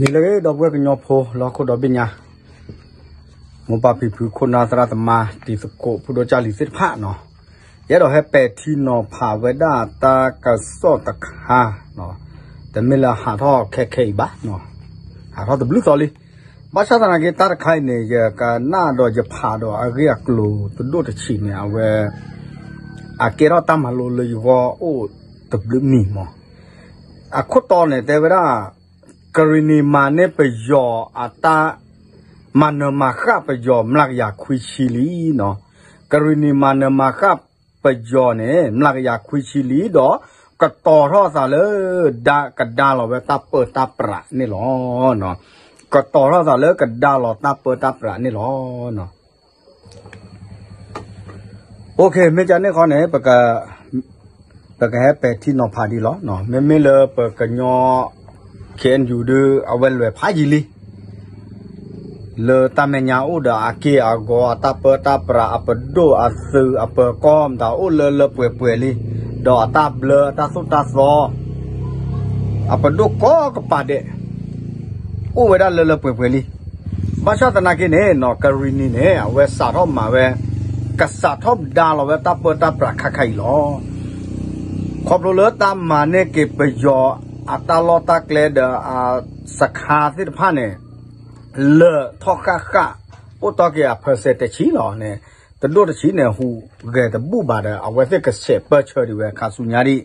နံၤလၢအဂ့ၤ ဒီပုၢ်ဝဲၢ်ကညီဖိ လၢဟီၣ်ခိၣ်ဒီဘ့ၣ်ညါ, မိၢ်ပၢ်ဖံဖု ခိၣ်နၢ်သရၣ်သမါ တံၤသကိး ဖိဒိၣ်ကၢ်လံၤသ့ၣ်တဖၣ်နီၤ, ယအဲၣ်ဒိးဟဲပဲာ်ထံနီၤဖးဝဲဒၣ်တၢ်ကစီၣ်တခါ, တမ့ၢ်လၢဟးထီၣ်ခဲခဲအံၤဘၣ်, ဟးထီၣ်တဘျုးသီလံ. ဘၣ်ဆၣ်သနာ်က့ တၢ်တခါအံၤန့ၣ် ယကနၣ်ဒီးယဖးဒီးအဂ့ၢ်အကျိၤတဒိၣ်တဆံးန့ၣ် အဝဲ အကဲထီၣ်တၢ်မၤလိလၢယဂီၢ်အိၣ်တဘျုးမံၤမး. အခိၣ်တီန့ၣ်တဲဝဲဒၣ် ကရံၣ်နံၤမၤန့ၢ်ပယီၤအတၢ် မၤနၢၤမၤဃၣ်ပယီၤမျးကယၤခွံဆံလံနီၤ. ကရံၣ်နံၤမၤနၢၤမၤဃၣ်ပယီၤန့ၣ် မျးကယၤခွံဆံလံဒီး ကတီၤထီၣ်သးလၢ ကဒါလီၤဝဲတၢ်ပၢတၢ်ပြးန့ၣ်လီၤ. ကတီၤထီၣ်သးလၢကဒါလီၤတၢ်ပၢတၢ်ပြးန့ၣ်လီၤ. မ့ၢ်ကန့ၣ်ဃီန့ၣ် ပကဟဲပဲာ်ထံနီၤဖးဒံးလီၤ. မ့မ့ၢ်လၢပကညီ ခ့ၣ်အဲၣ်ယူၣ် ဒု အဝဲလဲၤဖးယံာ်လံ လၢတၢ်မဲာ်ညါအိၣ်ဒီးအက့ၢ်အဂီၤ အတၢ်ပၢတၢ်ပြး အပဒိၣ်အသုး အပၢၤကီၢ်မတၤအိၣ်လၢလၢပှဲၤပှဲၤလံ, ဒီးအတၢ်ဘျၢအတၢ်သိၣ်တၢ်သီ အပဒိၣ်ကိးကပၤဒဲး အိၣ်ဝဲဒၣ်လၢလၢပှဲၤပှဲၤလံ. ဘၣ်ဆၣ်သနာ်က့န့ၣ်နီၤ ကရံၣ်နံၤန့ၣ် အဝဲစးထီၣ်မၤဝဲ ကစးထီၣ်ဒါလီၤဝဲတၢ်ပၢတၢ်ပြးခါခါအံၤလီၤ. ခီဖျိလၢတၢ်မၤန့ၢ်က့ၤပယီၤအတၢ်လီၢ်တၢ်ကျဲဒီး အစခါသ့ၣ်တဖၣ်န့ၣ် လၢာ်ထီၣ်ဃၣ်ဃၣ် အိၣ်တီၢ်က့ၤအ percent တဆံလီၤန့ၣ်, တဒိၣ်တဆံန့ၣ် ဟူးဂဲၤတဘူၣ်ဘၣ်ဒီး အဝဲသ့ၣ်ကဆဲးပၢၢ်ဆၢဒံးဝဲခါဆူညါဒံး.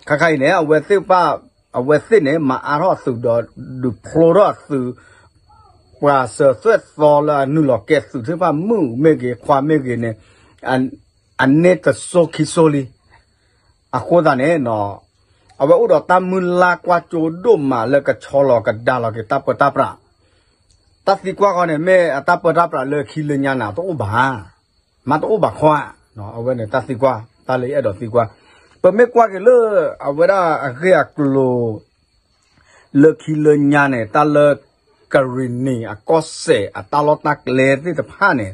ခါခါအံၤန့ၣ် အဝဲသ့ၣ်တဖၣ် အဝဲသ့ၣ်န့ၣ် မၤအါထီၣ်သုးဒီး ဒုးဖျိထီၣ်အသုး ပှၤစၢၤသွဲၣ်သီလၢအနုာ်လီၤကဲသုးသ့ၣ်တဖၣ်မုၣ်မ့ၢ်ဂ့ၤ ခွါမ့ၢ်ဂ့ၤန့ၣ် အန့ၢ်တစိၢ်ခံစိၢ်လံ. အဃိသတးန့ၣ် အဝဲအိၣ်ဒီးတၢ်မုၢ်လၢ်ကွၢ်ကၠိဒိၣ်မးလၢကဆီလီၤကဒါလီၤက့ၤတၢ်ပၢတၢ်ပြး, တၢ်သံကွၢ်ဃီန့ၣ် မ့ၢ်အတၢ်ပၢတၢ်ပြးလၢခံလၢညါန့ၣ် တအိၣ်ဘၣ်, မ့ၢ်တအိၣ်ဘၣ်ခီဧါ, အဝဲန့ၣ်တၢ်သံကွၢ် တၢ်လၢယအဲၣ်ဒိးသံကွၢ်. ပမ့ၢ်ကွၢ်က့ၤလၢ အဝဲဒၣ်အဂ့ၢ်အကျိၤ လၢခံလၢညါန့ၣ် တၢ်လၢကရံၣ်နံၤအကီၢ်စဲၣ်အတၢ်လီၢ်တၢ်ကျဲသ့ၣ်တဖၣ်န့ၣ်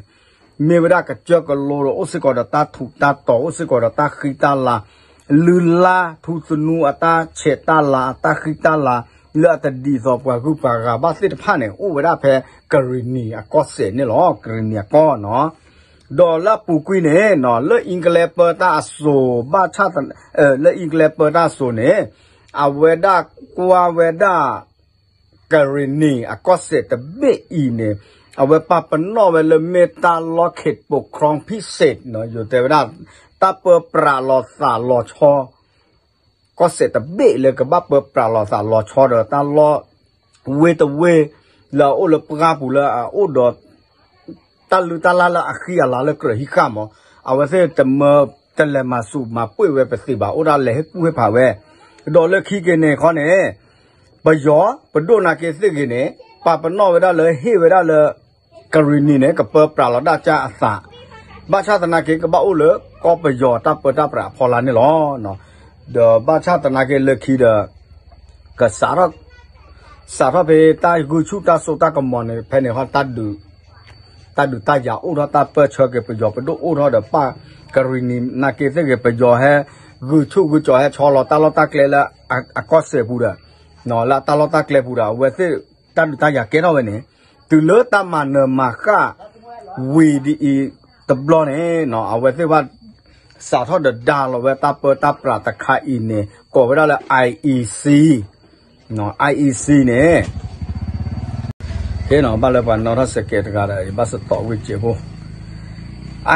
မ့ၢ်ဝဲဒၣ်ကစၢၢ်ကလိဒီး အိၣ်စ့ၢ်ကီးဒီးတၢ်ထူးတၢ်တီၤ အိၣ်စ့ၢ်ကီးဒီးတၢ်ဃံတၢ်လၤ, လုၢ်လၢ်ထူသနူအတၢ်ဆဲးတၢ်လၤ အတၢ်ဃံတၢ်လၤ လၢအတဒ်သိးပှၤဂုၤပှၤဂၤဘၣ်သ့ၣ်တဖၣ်န့ၣ် အိၣ်ဝဲဒၣ်ဖဲကရံၣ်နံၤအကီၢ်စဲၣ်န့ၣ်လီၤ. ကရံၣ်နံၤအကီၢ်နီၤ. ဒီးလၢအပူၤကွံာ်န့ၣ် လၢအ့ကလဲပၢတၢ်အစိၤ ဘၣ်ဆၣ် လၢအ့ကလဲပၢတၢ်အစိၤန့ၣ် အဝဲဒၣ်ကွၢ်ဝဲဒၣ် ကရံၣ်နံၤအကီၢ်စဲၣ်တဘ့ၣ်အံၤန့ၣ် အဝဲပာ်ပနီၣ်ဝဲလၢမ့ၢ်တၢ်လီၢ်ခ့းပိာ်ခရီဖံစ့းနီၤ, ယိၤတဲဝဲဒၣ် တၢ်ပၢပြးလီၤသးလီၤဆီ ကီၢ်စဲၣ်တဘ့ၣ်လၢကဘၣ်ပၢပြးလီၤသးလီၤဆီဒီး တၢ်လီၢ်ဝ့တဝ့ လၢအအိၣ်လၢပှၢ်ပူၤလၢအအိၣ်ဒီး တၢ်လုၢ်တၢ်လၢ်လၢအဃံအလၤလၢကြၢးဟံးဃာ်မး, အဝဲသ့ၣ်တမၢတလဲၤမၤဆူးမၤပှ့ၤဝဲပသ့ဘၣ်, အိၣ်ဒၣ်လဲၤဟ့ၣ်ကူၣ်ဟ့ၣ်ဖးဝဲ, ဒီးလၢခံက့ၤန့ၣ်ခီန့ၣ် ပယီၤပဒိၣ်နာ်က့သ့ၣ်ဂ့ၤန့ၣ် ပာ်ပနီၣ်ဝဲဒၣ်လၢဟ့ၣ်ဝဲဒၣ်လၢ ကရံၣ်နံၤန့ၣ် ကပၢပြးလီၤဒၣ်ကၢ်အသး, ဘၣ်ဆၣ်သနာ်က့ကဘၣ်အိၣ်လၢကီၢ်ပယီၤတၢ်ပၢတၢ်ပြးအဖီလာ်န့ၣ်လီၤ. ဒီးဘၣ်ဆၣ်သနာ်က့လၢခံဒီး ကစးထီၣ် စးထီၣ်ဖဲတၢ်ဂုာ်ဆူၣ်တၢ်စိတၢ်ကမီၤန့ၣ် ဖဲန့ၣ်ဟီ တၢ်ဒုးတၢ်ယၤအိၣ်ထီၣ် တၢ်ပၢၢ်ဆၢက့ၤပယီၤပဒိၣ်အိၣ်ထီၣ်ဒီး ပၢ်ကရံၣ်နံၤနာ်က့သ့ၣ်ဂ့ၤ ပယီၤဟဲဂုာ်ဆူၣ်ဂုာ်ကၠီၤ ဟဲဆီလီၤတၢ်လီၢ်တၢ်ကျဲလၢအကီၢ်စဲၣ်ပူၤဒီး လၢတၢ်လီၢ်တၢ်ကျဲပူၤဒီး အဝဲသ့ၣ်တၢ်ဒုးတၢ်ယၤကဲထီၣ်ဝဲန့ၣ် တုၤလၢတၢ်မၤနၢၤမၤဃၣ် ဝံၤဒ်အံၤတဘျီန့ၣ် အဝဲသ့ၣ်ဘၣ် စးထီၣ်ဒီးဒါလီၤဝဲတၢ်ပၢတၢ်ပြးတခါအံၤန့ၣ် ကိးဝဲဒၣ်လၢ IEC, IEC န့ၣ် ဘၣ်လၢပှၤနီၣ်ထီၣ်စဲးကဲးတဂၤဒီး ဘၣ်စတီးဝ့ၢ်စဲးဖိ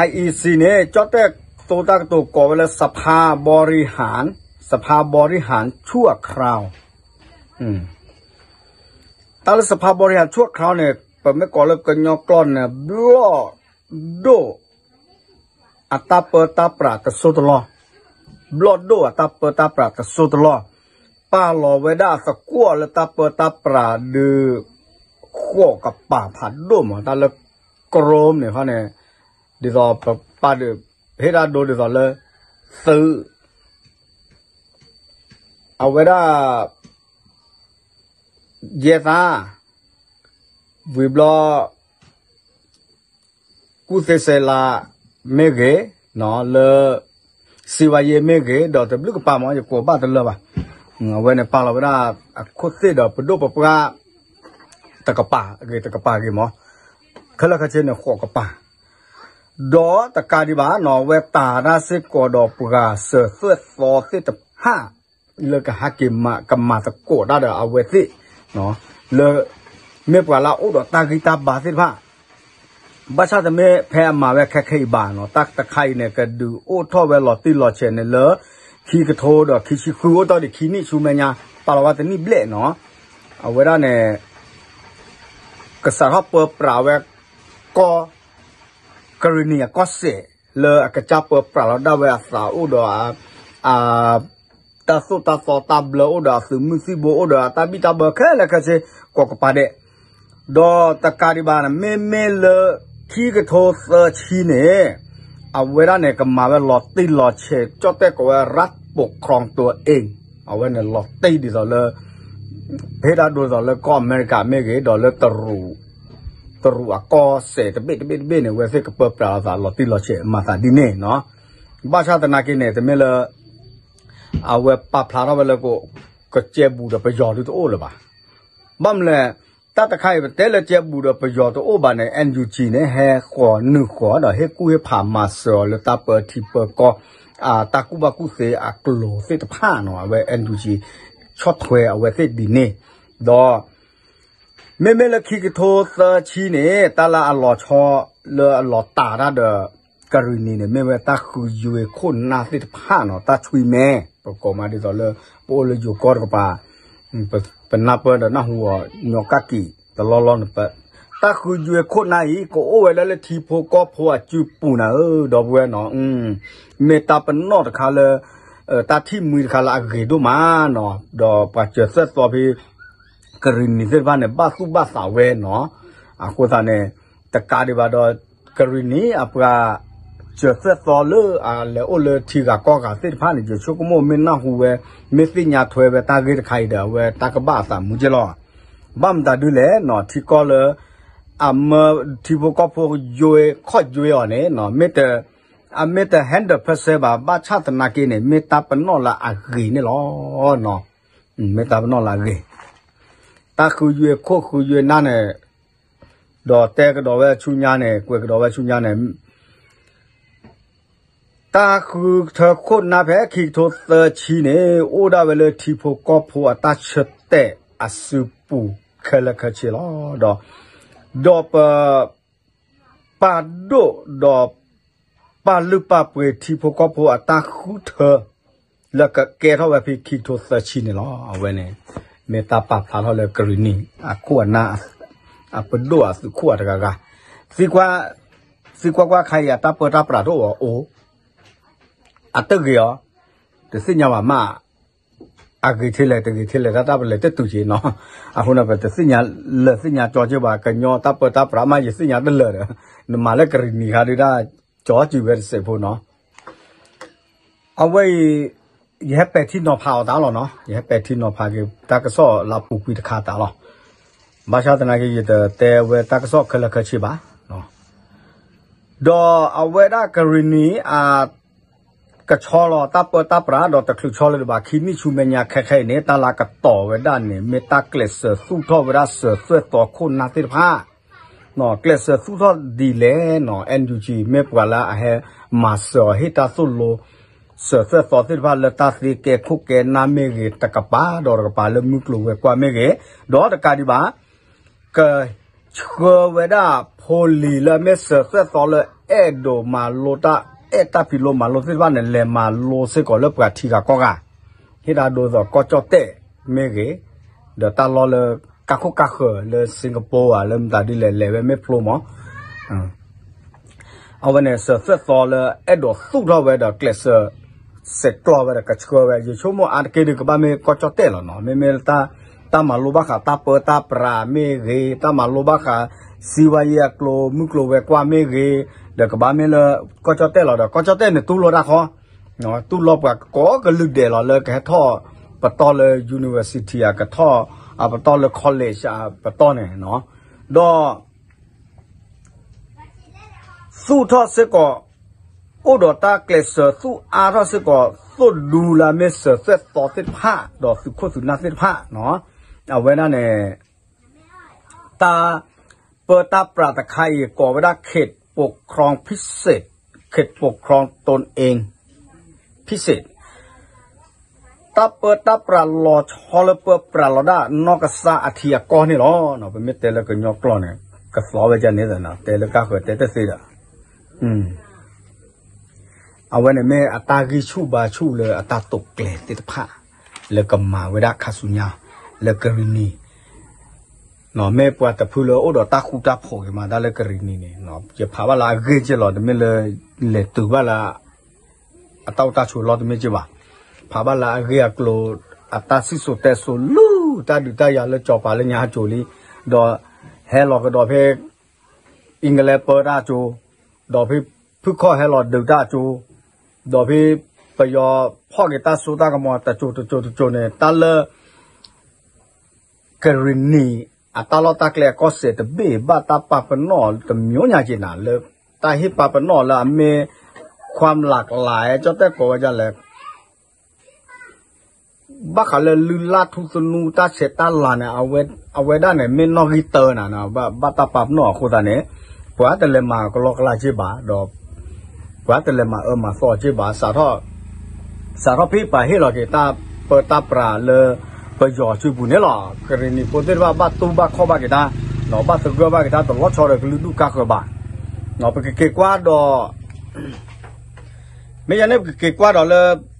IEC န့ၣ် ကၠီၣ်တဲၣ်သိတၢ်ကတိၤကိးဝဲလၢ สภาบริหาร สภาบริหารชั่วคราว တၢ်လၢ สภาบริหารชั่วคราว န့ၣ် ပမ့ၢ်ကိးလၢကညီကျိာ်န့ၣ် ဘျီၣ်ဒိၣ်အတၢ်ပၢတၢ်ပြးတစိၢ်တလီၢ်, ဘျီၣ်ဒိၣ်အတၢ်ပၢတၢ်ပြးတစိၢ်တလီၢ်, ပာ်လီၤဝဲဒၣ်အသကွီၢ်လၢတၢ်ပၢတၢ်ပြးဒုး ဃိးကပၤဖးဒိၣ်မး တၢ်လၢ Chrome န့ၣ်ခီန့ၣ် ဒ်သိးပပာ်ဒုး ဟ့ၣ်တၢ်ဒိဒ်သိးလၢ သုး အဝဲဒၣ် ယဲသး ဝံၤဘျီ ကူၣ်သ့စဲးလးမ့ၢ်ဂ့ၤ, လၢ စံးဝါယ့မ့ၢ်ဂ့ၤ ဒီးတဘျုးကပၤမး ယကိးဘၣ်တလၢဘၣ်. အဝဲန့ၣ်ပာ်လီၤဝဲဒၣ်အခိၣ်သ့ၣ်ဒီးပဒိၣ်ပပှၢ် တကပၤဂ့ၤ တကပၤဂ့ၤမး, ခဲလၢာ်ခဲဆ့န့ၣ် ဃိးကပၤ, ဒီးတကးဒံးဘၣ်နီၤ အဝဲတၢ်ဒၣ်စ့ၢ်ကီးဒီးပှၤစၢၤသွဲၣ်သီသ့ၣ်တဖၣ် လၢကဟဲက့ၤမၤ ကမၤသကိးတၢ်ဒီးအဝဲသ့ၣ် လၢ မ့ၢ်ပှၤလၢအအိၣ်ဒီးတၢ်ဂံၢ်တၢ်ဘါသ့ၣ်တဖၣ် ဘၣ်ဆၣ်တမ့ၢ်ဖဲအမၤဝဲခဲခဲအံၤဘၣ်နီၤ, တၢ်တခါအံၤန့ၣ် ကဒုးအိၣ်ထီၣ်ဝဲလီၤတံၢ်လီၤဆဲးန့ၣ်လၢ ခံကထိဒီးခံဆံဃု အိၣ်တ့ၢ်ဒံးခံနံၣ်ဆူမဲာ်ညါ ပာ်လီၤဝဲတနံၣ်ဘျဲၣ်နီၤ, အဝဲဒၣ်န့ၣ် ကစးထီၣ်ပၢပြးဝဲ ကီၢ် ကရံၣ်နံၤအကီၢ်စဲၣ် လၢအကစၢ်ပၢပြးလီၤဒၣ်ဝဲအသးအိၣ်ဒီး အ တၢ်သိၣ်တၢ်သီတၢ်ဘျၢ အိၣ်ဒီးအသုးမုၢ်သံၣ်ဘိ အိၣ်ဒီးအတၢ်ဘံၣ်တၢ်ဘၢခဲလၢာ်ခဲဆ့ ကိးကပၤဒဲး, ဒီးတကးဒံးဘၣ်န့ၣ် မ့မ့ၢ်လၢ ခံကထိသၢဆံန့ၣ် အဝဲဒၣ်န့ၣ် ကမၤဝဲလီၤတံၢ်လီၤဆဲး ကၠီၣ်တဲၣ်ကိးဝဲ ရၢၣ်ပိာ်ခရံတိအ့ၣ် အဝဲန့ၣ်လီၤတံၢ်ဒ်သိးလၢ ဖဲဒၣ်ဒ်သိးလၢကီၢ်အမဲရကၤမ့ၢ်ဂ့ၤ ဒီးလၢ တရူးအကီၢ်စဲၣ်တဘ့ၣ်တဘ့ၣ်တဘ့ၣ်န့ၣ် အဝဲသ့ၣ်ကပၢပြးအသးလီၤတံၢ်လီၤဆဲး မၤသးဒ်န့ၣ်နီၤ, ဘၣ်ဆၣ်သနာ်က့န့ၣ် တမ့ၢ်လၢ အဝဲပာ်ဖျါထီၣ်ဝဲလၢ ကစဲဘူးဒီးပယီၤဒုတအိၣ်လၢၤဘၣ်. ဘၣ်မနုၤလဲၣ်, တၢ်တခါအံၤ ပတဲလၢကစဲဘူးဒီးပယီၤတအိၣ်ဘၣ်န့ၣ် NUG န့ၣ် ဟဲဃီၤနုာ်ဃီၤဒီးဟ့ၣ်ကူၣ်ဟ့ၣ်ဖးမၤစၢၤအီၤလၢတၢ်ပၢထံပၢကီၢ် တၢ်ကူၣ်ဘၣ်ကူၣ်သ့အကျိၤသ့ၣ်တဖၣ်နီၤ, အဝဲ NUG ဆီၣ်ထွဲအဝဲသ့ၣ်ဒ်န့ၣ်, ဒီး မ့မ့ၢ်လၢခံကထိသၢဆံန့ၣ် တၢ်လၢအလီၤဆီလၢအလီၤတၤတၢ်ဒီး ကရံၣ်နံၤန့ၣ် မ့ၢ်ဝဲတၢ်ဃုယွ့ခိၣ်နၢ်သ့ၣ်တဖၣ်နီၤ, တၢ်ဆွံမဲ ပကိးမးဒ်သိးလၢ ပအိၣ်လၢယိၤကီၢ်တကပၤ ပနၢ်ပၢၢ်ဒီးနၢ်ဟူအီၤ ညီကၣ်ကံာ်တလီၢ်လီၢ်န့ၣ် တၢ်ဃုယွ့ခိၣ်နၢ်အံၤ ကအိၣ်ဝဲဒၣ်လၢထံဖိကီၢ်ဖိအစုပူၤနၤဧၢ ဒီပုၢ်ဝဲၢ်နီၤ, မ့ၢ်တၢ်ပနီၣ်တခါလၢ တၢ်ထံၣ်မှံတခါလၢအဂ့ၤဒိၣ်မးနီၤ, ဒီးပှၤစၢၤသွဲၣ်သီဖဲ ကရံၣ်နံၤသ့ၣ်တဖၣ်န့ၣ် ဘၣ်သူၣ်ဘၣ်သးဝဲနီၤ, အဃိသတးန့ၣ် တကးဒံးဘၣ်ဒီး ကရံၣ်နံၤအပှၤ စၢၤသွဲၣ်သီလၢအလဲၤအိၣ်လၢထံဂၤကီၢ်ဂၤသ့ၣ်တဖၣ်န့ၣ် ယဆိကမိၣ်မ့ၢ်နၢ်ဟူဝဲ မ့ၢ်သ့ၣ်ညါထွဲဝဲတၢ်ဂ့ၢ်တခါအံၤဒီး အဝဲတၢ်ကဘၣ်အသးမူက့လီၤ. ဘၣ်မတၤဒုလဲၣ်နီၤ, ထံကီၢ်လၢ အမၢထံဖိကီၢ်ဖိယွ့ခီၣ်ယွ့အီၤန့ၣ် မ့ၢ်တ အမ့ၢ်တ hundred percent ဘၣ်, ဘၣ်ဆၣ်သနာ်က့န့ၣ် မ့ၢ်တၢ်ပနီၣ်လၢအဂ့ၤန့ၣ်လီၤ. မ့ၢ်တၢ်ပနီၣ်လၢအဂ့ၤ, တၢ်ဃုယွ့ခိၣ်ဃုယွ့နၢ်န့ၣ် ဒီးတဲကဒီးဝဲဆူညါန့ၣ် ကွဲးကဒီးဝဲဆူညါန့ၣ် တၢ်ဃုထၢခိၣ်နၢ်ဖဲခံကထိသၢဆံန့ၣ် အိၣ်ဒၣ်ဝဲလၢထံဖိကီၢ်ဖိအတၢ်ဆၢတဲာ်အစုပူၤခဲလၢာ်ခဲဆ့လီၤ. ဒီး ဒီးပ ပာ်ဒိၣ်ဒီး ပာ်လုၢ်ပာ်ပှ့ၤထံဖိကီၢ်ဖိအတၢ်ဃုထၢ လၢကကဲထီၣ်ဝဲဖဲခံကထိသၢဆံန့ၣ်လီၤ. အဝဲန့ၣ် မ့ၢ်တၢ်ပာ်ဖျါထီၣ်လၢကရံၣ်နံၤ အခိၣ်အနၢ် အပဒိၣ်အသုးခိၣ်အတဂၤဂၤ, သံကွၢ်ကွၢ်ခါအံၤ အတၢ်ပၢတၢ်ပြးတအိၣ်အီၤအိၣ် အတဂ့ၤအီၤ, တသ့ၣ်ညါဘၣ်မး, အဂ့ၤထဲလဲၣ်တဂ့ၤထဲလဲၣ် တၢ်တၢ်ပလဲၤတတုၤက့နီၤ, အဃိန့ၣ် ပတသ့ၣ်ညါလၢာ်သ့ၣ်ညါကၠီက့ဘၣ်, ကညီတၢ်ပၢတၢ်ပြးမး ယသ့ၣ်ညါတလၢာ်ဒီး နမၤလၢကရံၣ်နံၤခါဒုးဒၣ် ကၠီစုၤဝဲတစဲးဖိနီၤ အဝဲအံၤ ယဟဲပဲာ်ထံနီၤဖးအီၤသးလီၤနီၤ, ယဟဲပဲာ်ထံနီၤဖးက့ၤ တၢ်ကစီၣ်လၢအပူၤကွံာ်တခါသးလီၤ. ဘၣ်ဆၣ်သနာ်က့ ယတတဲဝဲတၢ်ကစီၣ်ခဲလၢာ်ခဲဆ့ဘၣ်. ဒီးအဝဲဒၣ်ကရံၣ်နံၤအ ကဆီလီၤတၢ်ပၢတၢ်ပြး ဒီးတချုးဆီလၢၤဘၣ် ခံနံၣ်ဆူမဲာ်ညါခဲခဲအံၤန့ၣ် တၢ်လၢကတီၤဝဲဒၣ်န့ၣ် မ့ၢ်တၢ်ကျဲးစၢးသူၣ်ထီၣ်ဝဲဒၣ်စၢၤသွဲၣ်သီခိၣ်နၢ်သ့ၣ်တဖၣ် ကျဲးစၢးသူၣ်ထီၣ်ဒ်လဲၣ်နီၤ, NUG မ့ၢ်ပှၤလၢအဟဲမၤစၢၤအီၤဟ့ၣ်တၢ်သိၣ်လိ စၢၤသွဲၣ်သီသ့ၣ်တဖၣ်လၢတၢ်သ့ကဲခိၣ်ကဲနၢ်မ့ၢ်ဂ့ၤ တကပၤဒီးတကပၤလၢမုၢ်ကျိၤဝဲၤကွာ်မ့ၢ်ဂ့ၤ, ဒီးတကးဒံးဘၣ် ကဆှၢဝဲဒၣ်ဖိလံၤလၢအမ့ၢ်စၢၤသွဲၣ်သီလၢအဲၣ်ဒိးမၤလိတၢ် အဲၣ်တၢ်ဖံးလိမၤလိသ့ၣ်တဖၣ်န့ၣ် လဲၤမၤလိစ့ၢ်ကီးလၢပှၤထံဂၤကီၢ်ဂၤ, ဟ့ၣ်တၢ်ဒိသိးကီၢ်ကၠီၣ်တဲၣ်မ့ၢ်ဂ့ၤ, ဒီးတၢ်လီၢ်လၢကါခိၣ်ကါဃၢၤလၢ Singapore ဧါ လၢမတၤဒ်လဲၣ် လဲၤဝဲမ့ၢ်ဖျိမး အဝဲန့ၣ် စၢၤသွဲၣ်သီလၢအဲၣ်ဒိးသူၣ်ထီၣ်ဝဲဒီးကျဲးစၢး ဆဲးကျိးဝဲဒီးကဆှၢဝဲ ယဆိကမိၣ်အါတက့ၢ်ဒုးကဘၣ်မ့ၢ်ကီၢ်ကၠီၣ်တဲၣ်လီၤနီၤ, မ့မ့ၢ်လၢ တၢ်မၤလိဘၣ်ဃးတၢ်ပၢတၢ်ပြးမ့ၢ်ဂ့ၤ, တၢ်မၤလိဘၣ်ဃး စံးဝါယံအကျိၤ မုၢ်ကျိၤဝဲၤကွာ်မ့ၢ်ဂ့ၤ, ဒီးကဘၣ်မ့ၢ်လၢကီၢ်ကၠီၣ်တဲၣ်လီၤဒီး ကီၢ်ကၠီၣ်တဲၣ်န့ၣ် တူၢ်လိာ်တၢ်ဃီ တူၢ်လိာ်ပှၤကိးကလုာ်ဒဲးလီၤလၢကဟဲထီၣ်ပတီၢ်လၢ university အကထီၣ် အပတီၢ်လၢ college အပတီၢ်န့ၣ်, ဒီး သူၣ်ထီၣ်စ့ၢ်ကီး အိၣ်ဒီးတၢ်ကျဲးစၢးသူၣ်အါထီၣ်စ့ၢ်ကီး သိၣ်ဒူလၢအမ့ၢ်စၢၤသွဲၣ်သီသ့ၣ်တဖၣ် ဒီးသုးခိၣ်သုးနၢ်သ့ၣ်တဖၣ်, အဝဲဒၣ်န့ၣ် တၢ်ပၢတၢ်ပြးတခါအံၤ ကိးဝဲဒၣ် เขตปกครองพิเศษ เขตปกครองตนเอง พิเศษ တၢ်ပၢတၢ်ပြးလီၤဆီလၢပၢပြးလီၤဒၣ်နီၢ်ကစၢ်အထံအကီၢ်န့ၣ်လီၤ. ပမ့ၢ်တဲလၢကညီကျိာ်န့ၣ် ကသီဝဲဒ်န့ၣ် တဲလၢကါဃၢၤတဲတသ့ဒီး အဝဲန့ၣ်မ့ၢ်အတၢ်ဂံၢ်ဆူၣ်ဘါဆူၣ်လၢအတၢ်တိာ်ကျဲၤသ့ၣ်တဖၣ် လၢကမၤဝဲဒၣ်ခါဆူညါ လၢကရံၣ်နံၤ မ့ၢ်ပှၤတဖုလၢအိၣ်ဒီးတၢ်ဃူတၢ်ဖိးဂ့ၤမး တၢ်လၢကရံၣ်နံၤန့ၣ် ယဖးဘၣ်လၢအဂ့ၢ်က့လီၤ တမ့ၢ်လၢ လဲၤတုၤဘၣ်လၢ အတၢ်အိၣ်တၢ်ဆိးလီၤတမ့ၢ်က့ဘၣ်. ဖးဘၣ်လၢအဂ့ၢ်အကျိၤ အတၢ်စံၣ်စိၤတဲစိၤလၢ တၢ်ဒုးတၢ်ယၤလၢစီၤပၤလၢညါအစိၤလံ, ဒီးဟဲလီၤကဒီးဖဲ အ့ကလံးပၢတၢ်အစိၤ, ဒီးဖဲဖုခီၣ်ဟဲလီၤဒုးတၢ်အစိၤ, ဒီးဖဲပယီၤဖီၣ်က့ၤတၢ်စိတၢ်ကမီၤတစိၤတစိၤတစိၤန့ၣ် တၢ်လၢ ကရံၣ်နံၤ အတၢ်လီၢ်တၢ်ကျဲအကီၢ်စဲၣ်တဘ့ၣ် ဘၣ်တၢ်ပာ်ပနီၣ်တမျိုးညါက့ၤနၤ လၢတၢ်ဟ့ၣ်ပာ်ပနီၣ်လၢအမ့ၢ် ความหลากหลาย ကၠီၣ်တဲၣ်ကိးဝဲဒ်လဲၣ် ဘၣ်ဃးလၢလုၢ်လၢ်ထူသနူတၢ်ဆဲးတၢ်လၤန့ၣ် အဝဲဒၣ်န့ၣ် မ့ၢ်နီၣ်ဂံၢ်တၢနၤ ဘၣ်တၢ်ပာ်ပနီၣ်အဃိသတးန့ၣ် ပှၤတလဲၤမၤကလီကလီက့ဘၣ်ဒီး ပှၤတလဲၤမၤအၢမၤသီက့ဘၣ် စးထီၣ် စးထီၣ်ဖဲပှၤဟ့ၣ်လီၤက့ၤတၢ်ပၢတၢ်ပြးလၢ ပယီၤစုပူၤန့ၣ်လီၤ. ကရံၣ်နံၤဖိသ့ၣ်တဖၣ်ဘၣ်တူၢ်ဘၣ်ခီၣ်ဘၣ်က့ၤတၢ်, ဘၣ်သဂၢၢ်ဘၣ်က့ၤတၢ်တလီၤဆီဒီးကလုာ်ဒူၣ်ကါဃၢၤဘၣ်. ပကက့ၤကွၢ်ဒီး မ့ၢ်ယၤန့ၣ်ပကက့ၤကွၢ်ဒီးလၢ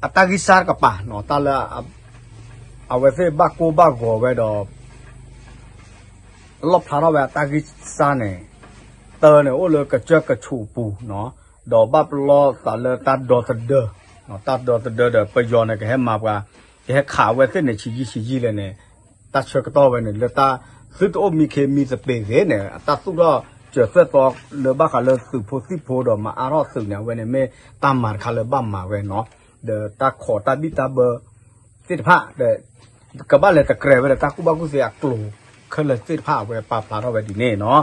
အတၢ်ဂံၢ်စၢ်တကပၤ တၢ်လၢ အဝဲသ့ၣ်ဘၣ်ကိၢ်ဘၣ်ဂီၤဝဲဒီး လီၣ်ဖျါထီၣ်ဝဲအတၢ်ဂံၢ်စၢ်န့ၣ် တၢ်န့ၣ်အိၣ်လၢကစၢၢ်ကဆူးပူၤ, ဒီးဘၣ်ပလီၢ်သးလၢတၢ်ဒီသဒၢ, တၢ်ဒီသဒၢဒီး ပယီၤန့ၣ် ကဟဲမၤပှၤ ကဟဲခးအဝဲသ့ၣ်န့ၣ် ဆံးယံာ်ဆံးယံာ်လဲၣ်န့ၣ် တၢ်ဆၢကတီၢ်ဝဲန့ၣ် လၢတၢ်သုတအိၣ်မံခ့မံသပ့ၤဂ့ၤန့ၣ် အတၢ်သူၣ်ထီၣ်စၢၤသွဲၣ်သီလၢဘၣ်ဃးလၢသုးဖိသံၣ်ဖိဒီးမၤအါထီၣ်သုးန့ၣ် အဝဲန့ၣ်မ့ၢ်တၢ်မၤတခါလၢဘၣ်မၤဝဲနီၤ, ဒီးတၢ်ခိးတၢ်ဘံၣ်တၢ်ဘၢသ့ၣ်တဖၣ်ဒီး ကဘၣ်လဲၤတကြဲးဝဲဒီးတၢ်ကူၣ်ဘၣ်ကူၣ်သ့အကျိၤခဲလၢာ်သ့ၣ်တဖၣ် အဝဲပာ်ဖျါထီၣ်ဝဲဒ်န့ၣ်နီၤ.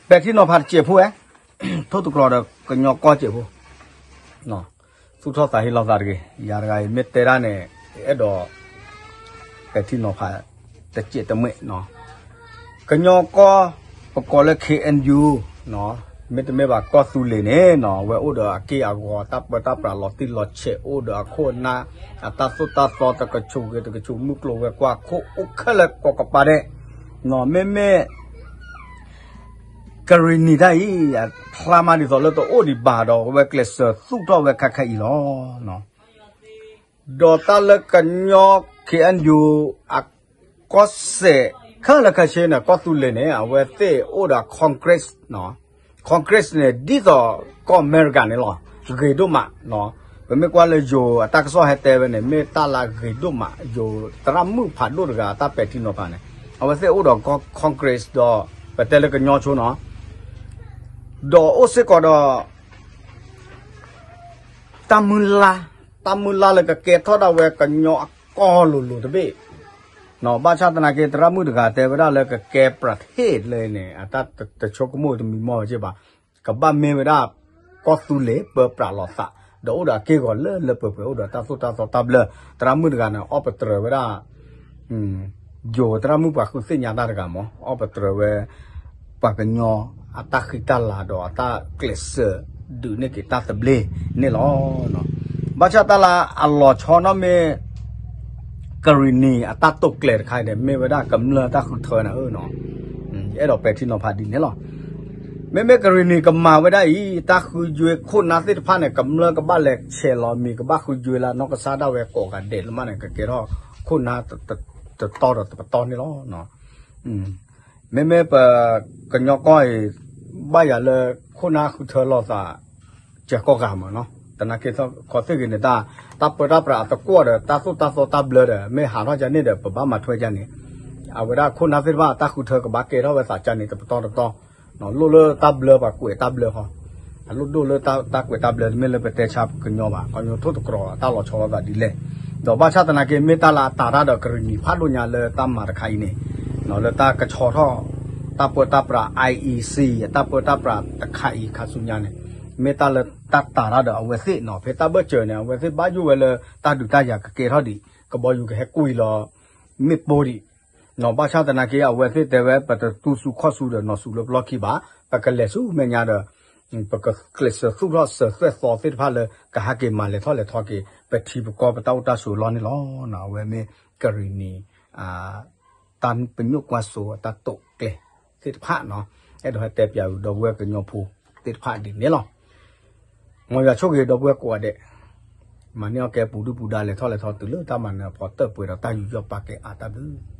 ပဲာ်ထံနီၤဖးတစဲးဖိဝဲ ထိၣ်သတြီၤဒီးကညီကီၢ်စဲးဖိ သူၣ်ထီၣ်သးဟ့လီၤသးတဂ့ၤ, ယၤတဂၤအံၤမ့ၢ်တဲဒၣ်န့ၣ် အဲၣ်ဒိး ပဲာ်ထံနီၤဖးတစဲးတမှဲၣ်နီၤ. ကညီကီၢ် ပကိးလၢ ခ့ဢၢၣ်ယူၣ် မ့တမ့ၢ်ဘၣ်ကီၢ်သူလ့ၤန့ၣ်နီၤ အဝဲအိၣ်ဒီးအက့ၢ်အဂီၤ တၢ်ပၢတၢ်ပြးလီၤတံၢ်လီၤဆဲး အိၣ်ဒီးအခိၣ်အနၢ် အတၢ်သိၣ်တၢ်သီတကဆူးဂ့ၤတကဆူး မုၢ်ကျိၤဝဲၤကွာ်ခိၣ်အိၣ်ခဲလၢာ်ကိးကပၤဒဲး, မ့မ့ၢ် ကရံၣ်နံၤတၢ်အံၤ အဖျါမးဒ်သိးလၢတအိၣ်ဒံးဘၣ်ဒီး အဝဲကျဲးစၢးသူၣ်ထီၣ်ဝဲခဲခဲအံၤလီၤ. ဒီးတၢ်လၢကညီ ခ့ၣ်အဲၣ်ယူၣ် အကီၢ်စဲၣ်ခဲလၢာ်ခဲဆ့န့ၣ် ကီၢ်သူလ့ၤန့ၣ် အဝဲသ့ၣ်အိၣ်ဒီး Congress, Congress န့ၣ် ဒ်သိးကီၢ်အမဲရကၤန့ၣ်လီၤ. ဂ့ၤဒိၣ်မး, ပမ့ၢ်ကွၢ်လၢယိၤအတၢ်ကစီၣ်ဟဲတဲဝဲန့ၣ် မ့ၢ်တၢ်လၢအဂ့ၤဒိၣ်မး, ယိၤသရၣ်မုၣ်ဖးဒိၣ်တဂၤအတၢ်ပဲာ်ထံနီၤဖးန့ၣ် အဝဲသ့ၣ်အိၣ်ဒီး Congress ဒီး ပတဲလၢကညီဆိနီၤ ဒီးအိၣ်စ့ၢ်ကီးဒီး တၢ်မုၢ်လၢ်, တၢ်မုၢ်လၢ်လၢကကဲထီၣ်ဒၣ်ဝဲကညီအကီၢ်လိၤလိၤတဘ့ၣ်, ဘၣ်ဆၣ်သနာ်က့ သရၣ်မုၣ်တဂၤတဲဝဲဒၣ်လၢကကဲပြၤထ့ၣ်လၢန့ၣ် အတၢ်တဆိကမိၣ်တမံၤမီၢ်ဝဲက့ဘၣ်, ကဘၣ်မ့ၢ်ဝဲဒၣ် ကီၢ်သူလ့ၤပၢပြးလီၤသး, ဒီးအိၣ်ဒီးအက့ၢ်အဂီၤလၢလၢပှဲၤပှဲၤ အိၣ်ဒီးတၢ်သိၣ်တၢ်သီတၢ်ဘျၢ, သရၣ်မုၣ်တဂၤန့ၣ် အီၣ်ပတြၢၤဝဲဒၣ် ယိၤသရၣ်မုၣ်ပှၤဃုသ့ၣ်ညါတၢ်တဂၤမး အီၣ်ပတြၢၤဝဲ ပှၤကညီအတၢ်ဃံတၢ်လၤဒီးအတၢ်ကျဲးစၢးဒုးန့ၢ်က့ၤတၢ်သဘျ့န့ၣ်လီၤ. ဘၣ်ဆၣ်တၢ်လၢအလီၤဆီနီၣ်မ့ၢ် ကရံၣ်နံၤအတၢ်တိာ်ကျဲၤတခါအံၤန့ၣ် မ့ၢ်ဝဲဒၣ်ကမျၢၢ်တၢ်ဃုထၢနၤဧၢနီၤ, ယအဲၣ်ဒိးပဲာ်ထံနီၤဖးဒ်န့ၣ်လီၤ. မ့မ့ၢ်ကရံၣ်နံၤကမၤဝဲဒၣ်အံၤ တၢ်ဃုယွ့ခိၣ်နၢ်သ့ၣ်တဖၣ်န့ၣ် ကမျၢၢ်ကဘၣ်လဲၤဆဲးလီၤမံၤ ကဘၣ်ဃုယွ့လၢနီၢ်ကစၢ်ဒၣ်ဝဲကိးဂၤဒဲးလၢမးန့ၣ် ကကဲထီၣ်ခိၣ်နၢ်တတီၤဒီးတပတီၢ်န့ၣ်လီၤ. မ့မ့ၢ်ပကညီကီၢ်အံၤ ဘၣ်ယၤလၢခိၣ်နၢ်ဃုထၢလီၤသး ကကိးဂၤမးနီၤ, သနာ်က့ခီသ့ၣ်ဂ့ၤန့ၣ် တၢ်ပၢတၢ်ပြးအသကွီၢ်ဒီး တၢ်သိၣ်တၢ်သီတၢ်ဘျၢဒီး မ့ၢ်ဟးထီၣ်ကန့ၣ်ဒီး ပဘၣ်မၤထွဲကန့ၣ်, အဝဲဒၣ်ခိၣ်နၢ်သ့ၣ်တဖၣ်တၢ်ဃုထၢကဘၣ်ကဲထီၣ်ဝဲသးကန့ၣ် တပတီၢ်တပတီၢ်, လိၣ်လၢတၢ်ဘျၢပှၤကွဲးတၢ်ဘျၢဃီ, အလိၣ်ဒိၣ်လၢတၢ်ကွဲးတၢ်ဘျၢ တမ့ၢ်လၢပတဲဆါကညီဘၣ်, ခီညိထိၣ်သတြီၤတၢ်လီၤဆီလိာ်သးဒ်လဲၣ်, ဒီးဘၣ်ဆၣ်သနာ်က့ မ့ၢ်တၢ်လၢအတၤတၢ်ဒီးကရံၣ်နံၤဖးဒိၣ်ညါလၢတၢ်မၤတခါအံၤန့ၣ်, လၢတၢ်ကဆီထီၣ် တၢ်ပၢတၢ်ပြး IEC အတၢ်ပၢတၢ်ပြးတခါအံၤခါဆူညါန့ၣ်, မ့ၢ်တၢ်လၢတၢ်တၤတၢ်ဒီးအဝဲသ့ၣ်နီၤ, ဖဲတၢ်ဘၢၣ်စၢၤန့ၣ် အဝဲသ့ၣ်ဘၣ်ယိၣ်ဝဲလၢတၢ်ဒုးတၢ်ယၤကကဲထီၣ်ဒံး, ကဘီယူၤကဟဲကွံာ်လီၤ မ့ၣ်ပိၢ်ဒံး, နီၢ်ဘၣ်ဆၣ်သနာ်က့ အဝဲသ့ၣ်တဲဝဲ ပတသူစူၤခီၣ်စူၤဒီးနီၢ်စူၤလၢပျီခံဘၣ်, ပကလဲၤဆူမဲာ်ညါဒီး ပကကျဲးစၢးသူၣ်ထီၣ်စၢၤသွဲၣ်သီသ့ၣ်တဖၣ်လၢကဟဲက့ၤမၤလဲၤထီၣ်လဲၤထီက့ၤ ပထံပကီၢ်ပတၢ်အိၣ်တၢ်ဆိးအလီၢ်န့ၣ်လီၤ. အဝဲမ့ၢ်ကရံၣ်နံၤ တၢ်ပညိၣ်ကွၢ်စိအတၢ်တိာ်ကျဲၤသ့ၣ်တဖၣ်နီၤ, အဲၣ်ဒိးဟဲတဲပၠးဝံၤဒီပုၢ်ဝဲၢ်ကညီဖိသ့ၣ်တဖၣ်ဒ်န့ၣ်လီၤ. မ်ယွၤဆိၣ်ဂ့ၤဒီပုၢ်ဝဲၢ်ကိးဂၤဒဲး, မၤန့ၢ်အီၣ်ကဲပူၤဒုၣ်ပူၤဒါလဲၤထီၣ်လဲၤထီတုၤလၢတၢ်မၤနၢၤအဖီတၢၢ်ပှဲၤဒီးတၢ်ယူးယီၣ်ပာ်ကဲအါတၢ်ဘျုး